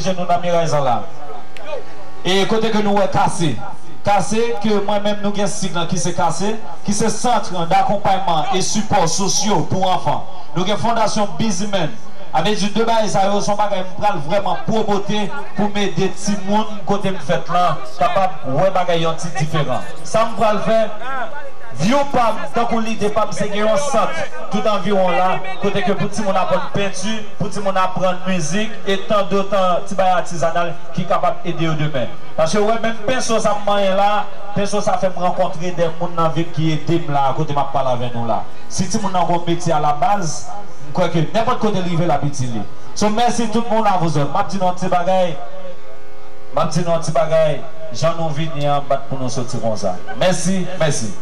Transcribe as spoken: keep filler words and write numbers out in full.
je nou nan miray sa la. E kote ke nou wè Kase. Kase, ke mwen menm nou gen sig lan ki se Kase, ki se Centre d'Accompagnement et Support Sociaux pour Enfants. Nou gen Fondasyon Busy Men. A vle di de bagay sa yo, se yon bagay m pral vrèman pwomote pou m ede timoun kote m fèt lan kapab wè bagay yon ti diferan. Sa m pral fè, view pa m, tankou lide pa m, se gen yon sant tout anviwon la, kote ke pou timoun aprann penti, pou timoun aprann mizik, e tan dotan ti bagay atizanal ki kapab ede yo demen. Paske w wè menm penso sa m manyen la, penso sa fè m rankontre de moun nan vi m ki ede m la, kote m ap pale avè nou la. Si timoun nan gon metye alabaz, m kwè ke nenpòt kote l rive l ap itil li. So, mèsi tout moun, a vous autres. M ap di nou yon ti bagay, m ap di nou yon ti bagay, jan nou vini an, m pa t pou nou soti konsa. Mèsi, mèsi.